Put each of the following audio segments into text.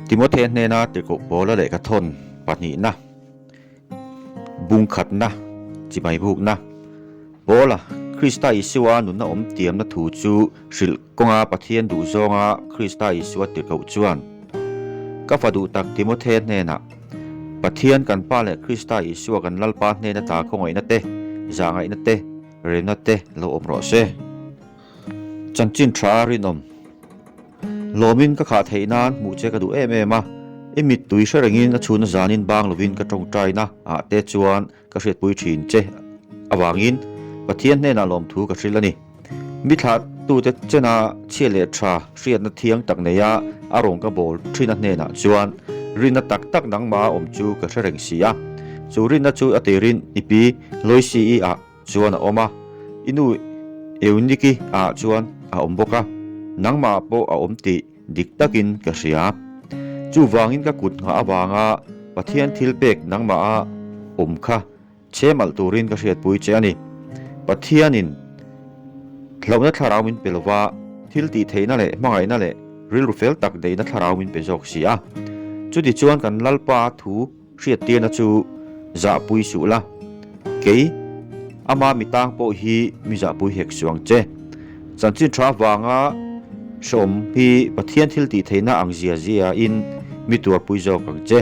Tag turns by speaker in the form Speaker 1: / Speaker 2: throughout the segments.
Speaker 1: Timothea hnena tirhkoh Paula lehkha thawn pahnihna, bungkhatna, chibai bukna. Paula, Krista Isua nunna awm tiamna thu chu hrilh kawnga Pathian duhzawnga Krista Isua tirhkoh chuan, Ka fa duh tak Timothea hnenah, Pathian kan Pa leh Krista Isua kan Lalpa hnena ta khawngaihna te, zahngaihna te, remna te lo awm rawh se. Chanchin tha a rinawm. Lawmin ka khah theih nan hmuh che ka duh em em a, i mittui hre rengin a chhuna zanin bang lovin ka tawngtaina ah te chuan ka hriatpui thin che avangin Pathian hnenah lawmthu ka hrilh a ni. Mi thlahtute chena chhia leh tha hriatna thiang tak neia a rawn ka bawl thina hnenah chuan rinna tak tak nangmah a awm chu ka hre reng si a, chu rinna chu a tirin i pi Loisi-i ah Chuan a awm a, i nu Euniki ah chuan a awm bawk a, nangmah pawh a awm tih dik takin ka hria. Chuvangin ka kut nghah avanga Pathian thil pek nangmaha awm kha chhem alh turin ka hriatpui che a ni. Pathianin hlauhna thlarau min pe lova, thil tih theihna leh hmangaihna leh rilru fel tak deihna thlarau min pe zawk si a. Chutichuan kan Lalpa thu Hriattirna chu zahpui suh la, kei ama mi tang pawh hi mi zahpui hek suh ang che. Chanchin tha avanga hreawm hi Pathian thil tih theihna ang zia zia in mi tuarpui zawk ang che.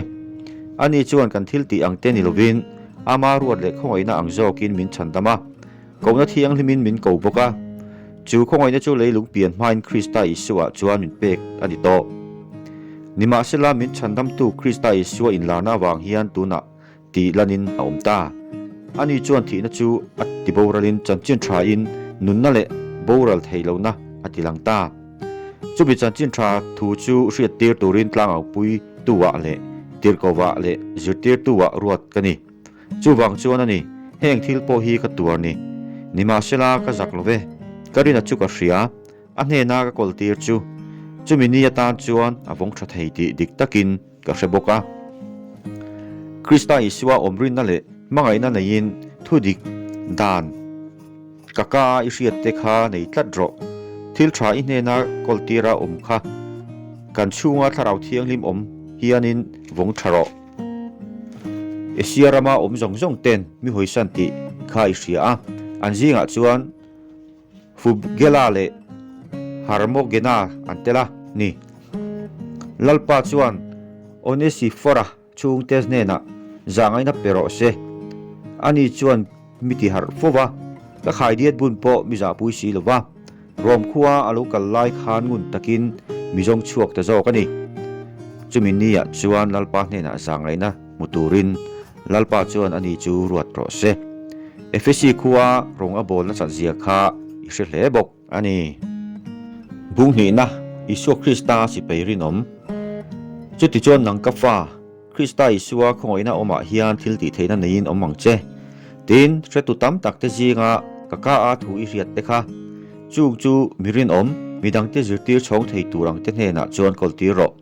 Speaker 1: Ani chuan kan thil tih ang te ni lovin ama ruat leh khawngaihna ang zawkin min chhandam a, kohna thianghlimin min ko bawk a. Chu khawngaihna chu leilung pian hmain Krista Isua chuan min pek a ni tawh. Nimahsela, min chhandamtu Krista Isua inlarna avang hian tunah tih lanin a awm ta. Ani chuan thihna chu a ti boralin chanchin thain nunna leh boral thei lohna a ti lang ta. Chumi chanchin tha thu chu hriattir turin tlangaupuituah leh tirhkohvah leh zirtirtuah ruat ka ni. Chuvang chuan a ni, heng thil pawh hi ka tuar ni. Nimahsela ka zak lo ve, ka rina chu ka hria, a hnena ka kawl tir chu. Chumi ni atan chuan a vawng tha thei tih dik takin ka hre bawk a. Krista Isua awmrinna leh hmangaihna neiin thu dik dan ka ka a i hriat te kha nei tlat rawh. Thil tha i hnena kawl tira awm kha kan chhunga Thlarau Thianghlim awm hianin vawng tha rawh. Asia rama awm zawng zawng ten mi hawisan tih kha i hria a, an zingah chuan Fubgela leh Harmogena an tel a ni. Lalpa chuan Onesifora chhungte hnenah zahngaihna pe rawh se. Ani chuan mi ti harh fo va, ka khaidiat bun pawh mi zahpui si lo va. Rom khua a lo kal lai khan ngun takin mi zawng chhuak ta zawk a ni. Chumi niah chuan Lalpa hnenah zahngaihna hmu turin Lalpa chuan ani chu ruat rawh se. Efesi khua rawng a bawl nasat zia kha i hre hle bawk a ni. Bung hnihna, Isua Krista sipai rinawm. Chutichuan nang ka fa, Krista Isua khawngaihna awmah hian thil tih theihna neiin awm ang che. Tin, hretu tam tak te zinga ka ka a thu i hriat te kha, chung chu mi rinawm, midangte zirtir chhawng thei tur ang te hnenah chuan kawltir rawh.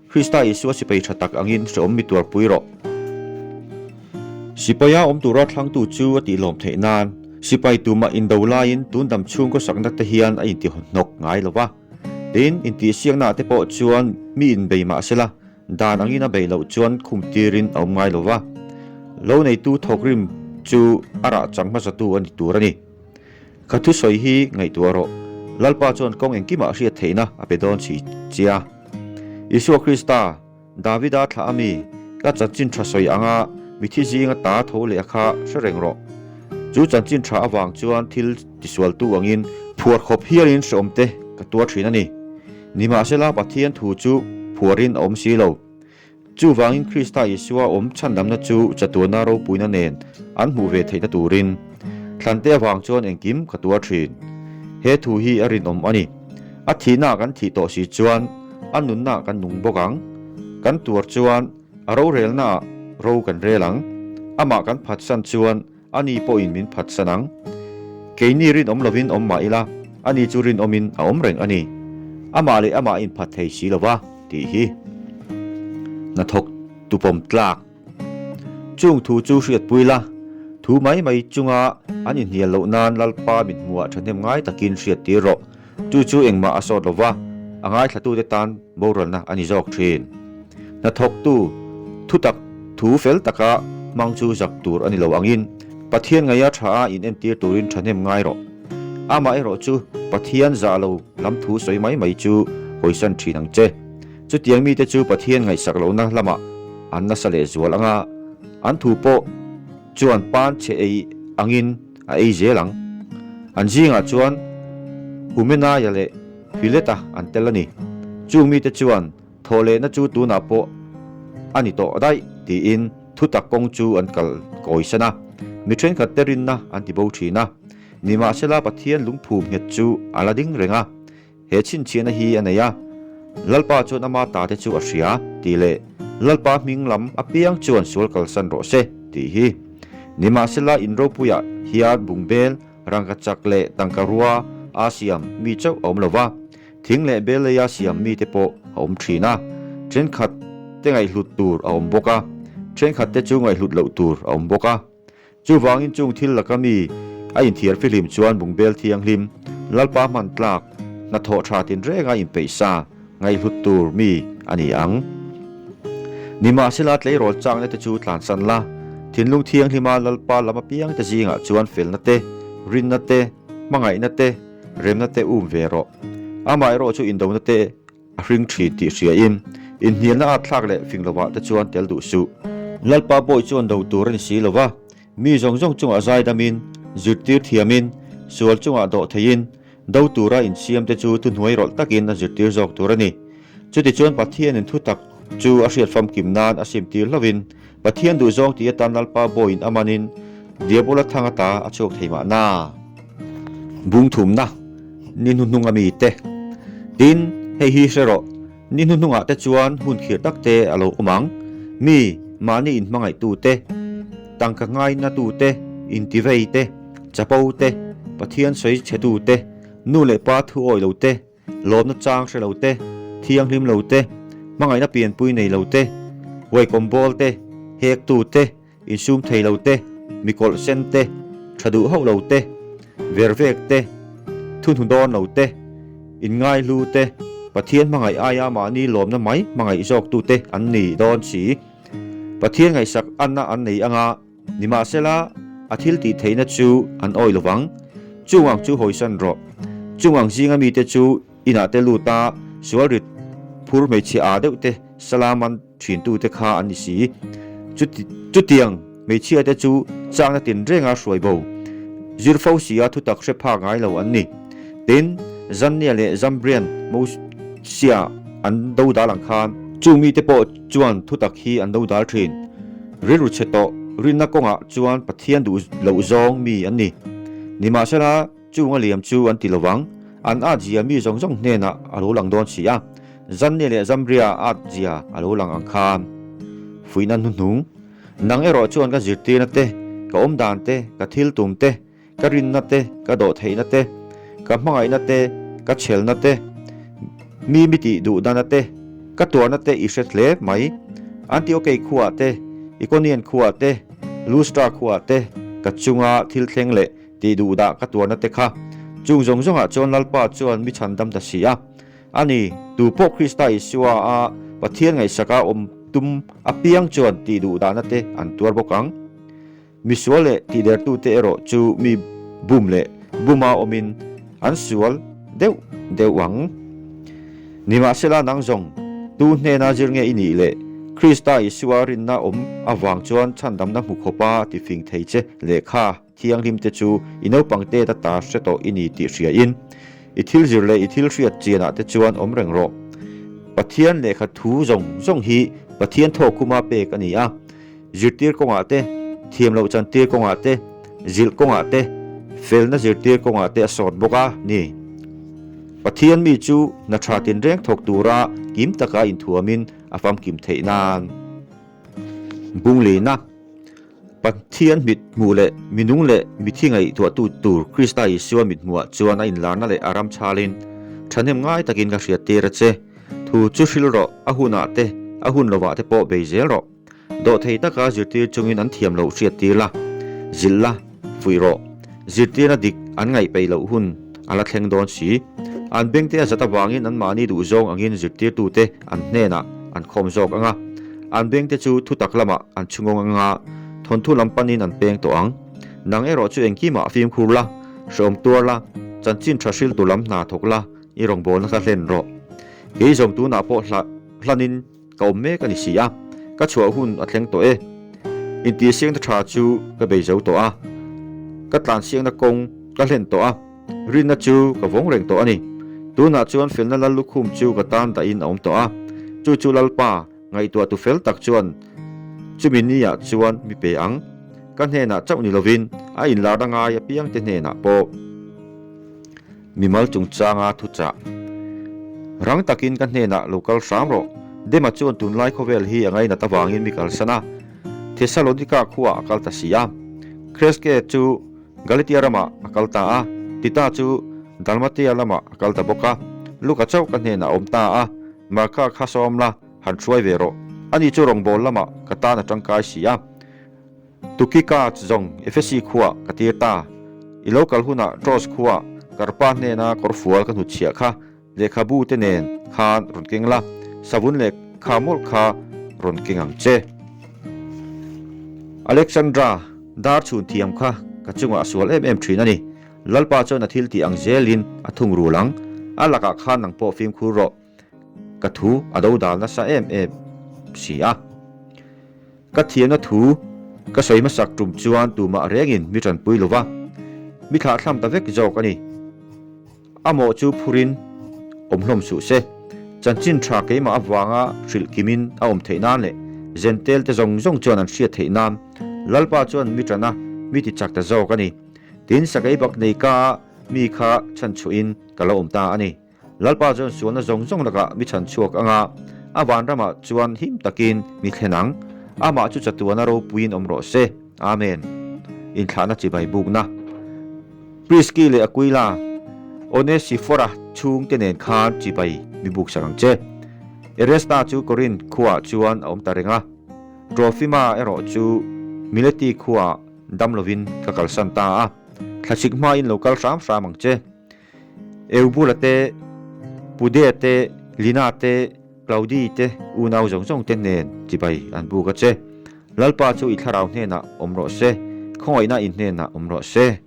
Speaker 1: Krista Isua sipai tha tak angin hreawm mi tuarpui rawh. Sipaia awm tura thlangtu chu a tihlawm theih nan, sipai tumah indo laiin tun dam chhung khawsakna te hian a intihnawk ngai lo va. Tin, intihsiaknaah te pawh chuan mi inbei mah sela, Dan angin a beih loh chuan khum tirin a awm ngai lo va, lo neitu thawkrim chu a rah chang hmasatu a ni tur a ni. Ka thusawi hi ngaihtuah rawh, Lalpa chuan kawng engkimah hriat theihna a pe dawn si chia. Isua Krista, Davida thlah a mi, ka chanchin tha sawi anga mithi zinga ta tho leh a kha hre reng rawh. Chu chanchin tha avang chuan thil tisualtu angin phuar khawp hialin hreawmte ka tuar thin a ni. Nimahsela, Pathian thu chu phuarin a awm si lo. Chuvangin Krista Isua awm chhandamna chu chatuana ropuina nen an hmuh ve theihna turin thlante avang chuan engkim ka tuar thin. He thu hi a rinawm a ni. A thihnaah kan thih tawh si chuan a nunnaah kan nung bawk ang. Kan tuar chuan a rorelnaah ro kan rel ang. Amah kan phatsan chuan Ani pawhin min phatsan ang. Keini rinawm lovin awm mah ila, ani chu rinawmin a awm reng a ni. Amah leh amah a inphat thei si lo va, tih hi hnathawk tupawm tlak. Chung thu chu hriatpui la, thu mai mai chunga an inhnial loh nan Lalpa min hmuhah thahnem ngai takin hriattir rawh. Chu chu engmah a sawt lo va, a ngaithlatute tan boralna a ni zawk thin. Hnathawktu thutak thu fel taka hmang chu zak tur a ni lo angin Pathian ngaia tha a inentir turin thahnem ngai rawh. Amaherawh chu Pathian zah lo lam thu sawi mai mai chu hawisan thin ang che. Chutiang mite chu Pathian ngaihsak lohna lamah an nasa leh zual anga an thu pawh chuan pan chhe ei angin a ei zel ang. An zingah chuan Humenaia leh Fileta an tel a ni. Chung mite chuan Thawhlehna chu tunah pawh a ni tawh daih tiin thutak kawng chu an kal kawisan a, mi thenkhat te rinna an ti bo thin a. Nimahsela Pathian lungphum nghet chu a la ding reng a, he chhinchhiahna hi a nei a, Lalpa chuan ama ta te chu a hria tih leh Lalpa hming lam apiang chuan sual kalsan rawh se tih hi. Nimahsela in ropuiah hian bungbel, rangka chak leh tangka rua a siam mi chauh a awm lo va, Thing leh bel leia siam mite pawh a awm thin a, thenkhat te ngaihhlut tur a awm bawk a, thenkhat te chu ngaihhlut loh tur a awm bawk a. Chuvangin chung thil laka mi a inthiar fihlim chuan bungbel thianghlim, Lalpa hman tlak, hnathawh tha tinrenga inpeih sa ngaihhlut tur mi a ni ang. Nimahsela tleirawl chakna te chu tlansan la, thinlung thianghlima Lalpa lam apiangte zingah chuan felna te, rinna te, hmangaihna te, Remna te um ve rawh. Amah erawh chu indona te a hring thin tih hriain, inhnialna at thlak leh fing lovah te chuan tel duh suh. Lalpa bawi chuan do tur a ni si lo va, mi zawng zawng chungah zaidamin, zirtir thiamin, sual chungah dawh theiin, do tura insiam te chu thuhnuai rawlh takin a zirtir zawk tur a ni. Chutichuan Pathianin thutak chu a hriat famkim nan a simtir hlauhin, Pathian duhzawng tih atan Lalpa bawiin a manin Diabola thang ata a chhuak thei mahna. Bung thumna, Ni hnuhnung a mite. Tin, hei hi hre rawh, ni hnuhnungah te chuan hun khirh tak te a lo awm ang. Mi, mahni inhmangaihtu te, tangka ngainatu te, intivei te, chapo te, Pathian sawi chhetu te, nu leh pa thu awih lo te, Lawmna chang hre lo te, thianghlim lo te, hmangaihna pianpui nei lo te, huaikawm bawl te, hektu te, insum thei lo te, mikawlh sen te, tha duh hauh lo te, vervek te, thuhnu dawn lo te, inngaihlu te, Pathian hmangaih aia mahni lawmna mai hmangaih zawktu te an ni dawn si. Pathian ngaihsak anna an nei anga, Nimahsela, a thil tih theihna chu an awih lo vang. Chung ang chu hawisan rawh. Chung ang zinga mite chu inah te lut a, sual rit phur hmeichhia aa deuh te salaman thintute kha an ni si. Chutiang hmeichhia te chu chakna tinrenga hruai bo, zir fo sia thutak hre phak ngai lo an ni. Tin, Zannia leh Zambrian Mosia an dodal ang khan, chung mite pawh chuan thutak hi an dodal thin. Rilru chhe tawh rinna kawngah chuan Pathian duh loh zawng mi an ni. Nimahsela, chung a liam chu an ti lo vang. An at zia mi zawng zawng hnenah a lo lang dawn si a, Zannia leh Zambria at zia a lo lang ang khan. Fuihna hnuhnung, Nang erawh chuan ka zirtirna te, ka awmdan te, ka thil tum te, Ka rinna te, ka dawhtheihna te, ka hmangaihna te, ka chhelna te, mi mi tih duhdana te, ka tuarna te i hre hle mai. Antiokei khuaah te, Ikonian khuaah te, Lustra khuaah te, ka chunga thil thleng leh tih duhdah ka tuarna te kha. Chung zawng zawngah chuan Lalpa chuan mi chhandam ta si a. A ni, tu pawh Krista Isua a Pathian ngaihsaka awm tum apiang chuan tih duhdahna te an tuar bawk ang. Misual leh tihdertute erawh chu mi bum leh buma awmin an sual deuh deuh ang. Nimahsela nang zawng, tu hnena zir nge i nih leh Krista Isua rinna awm avang chuan chhandamna hmu khawpa tifing thei che lehkha thianghlim te chu i naupang te ta ta hre tawh i ni tih hriain i thil zir leh i thil hriat chianah te chuan awm reng rawh. Pathian lehkha thu zawng zawng hi Pathian thawkkhuma pek a ni a. Zirtir kawngah te, thiam loh chantir kawngah te, zilh kawngah te, felna zirtir kawngah te a sawt bawk a ni. Pathian mi chu hna tha tinreng thawk tura kim taka inthuamin a famkim theih nan. Bunglina, Pathian mithmuh leh minung leh mithi ngaihtuahtu tur Krista Isua mithmuhah chuan a inlarna leh a ram chhalin thahnem ngai takin ka hriattir a che. Thu chu hril rawh, a hunah te, a hun lovah te pawh bei zel rawh. Dawhthei taka zirtir chungin an thiam loh hriattir la, zilh la, fuih rawh. Zirtirna dik an ngaih peih loh hun a la thleng dawn si. An bengte a zat avangin anmahni duhzawng angin zirtirtute an hnenah an khawm zawk ang a. An bengte chu thutak lamah an chhungawng anga thawnthu lam panin an peng tawh ang. Nang erawh chu engkimah fimkhur la, hreawm tuar la, chanchin tha hriltu lam hna thawk la, i rawngbawlna kha hlen rawh. Kei zawng tunah pawh hla hlanin ka awm mek a ni si a, ka chhuah hun a thleng tawh e. Intihsiakna tha chu ka bei zo tawh a, ka tlansiakna kawng ka hlen tawh a, rinna chu ka vawng reng tawh a ni. Tunah chuan felna lal lukhum chu ka tan dahin a awm tawh a, chu chu Lalpa ngaihtuah tu fel tak chuan chumi niah chuan mi pe ang. Ka hnenah chauh ni lovin a inlarna ngai apiangte hnenah pawh. Mimal chungchanga thuchah. Rang takin ka hnenah lo kal hram rawh. Dema chuan tunlai khawvel hi a ngainat avangin mi kalsan a, Thesalonika khuaah a kal ta si a. Kreske chu Galatia ramah a kal ta a, Tita chu Dalmatia lamah a kal ta bawk a. Luka chauh ka hnenah a awm ta a, Marka kha sawm la, han hruai ve rawh. Ani chu rawngbâwl lamah ka tan a tangkai si a. Tukika zawng Efesi khuaah ka tir ta. I lo kal hunah Troas khuaah Karpa hnena kawrfual ka hnutchhiah kha lehkhabu te nen khan rawn keng la, savun lehkha mawlh kha rawn keng ang che. Alexandra, dar chhun thiam kha ka chungah a sual em em thin a ni. Lalpa chuan a thil tih ang zelin a thungrul ang. A lakah khan nang pawh fimkhur rawh. Ka thu a do dal nasa em em si a. Ka thiamna thu ka sawi hmasak tum chuan tumah rengin mi tanpui lo va, mi thlahthlam ta vek zawk a ni. A mawh chu phurin awm hlawm suh se, chanchin tha keimah avanga hrilh kimin a awm theih nan leh Zentel te zawng zawng chuan an hriat theih nan Lalpa chuan mi tana mi ti chak ta zawk a ni. Tin, sakei bak nei ka mi kha chhanchhuahin ka lo awm ta a ni. Lalpa chuan sualna zawng zawng lakah mi chhan chhuak ang a, a vanramah chuan him takin mi thlen ang. Amah chu chatuana ropuiin awm rawh se. Amen. Inthlahna chibai bukna. Priski leh Aquila, Onesifora chhungte nen khan chibai mi buksak ang che. Eresta chu Korinth khuaah chuan a awm ta reng a, Trofima erawh chu Mileti khuaah dam lovin ka kalsan ta a. Thlachik hmain lo kal hram hram ang che. Eubula te, Pudea te, Lina te, Claudi te unau zawng zawng te nen chibai an buk a che. Lalpa chu i thlarau hnenah awm rawh se, khawngaihna in hnenah awm rawh se.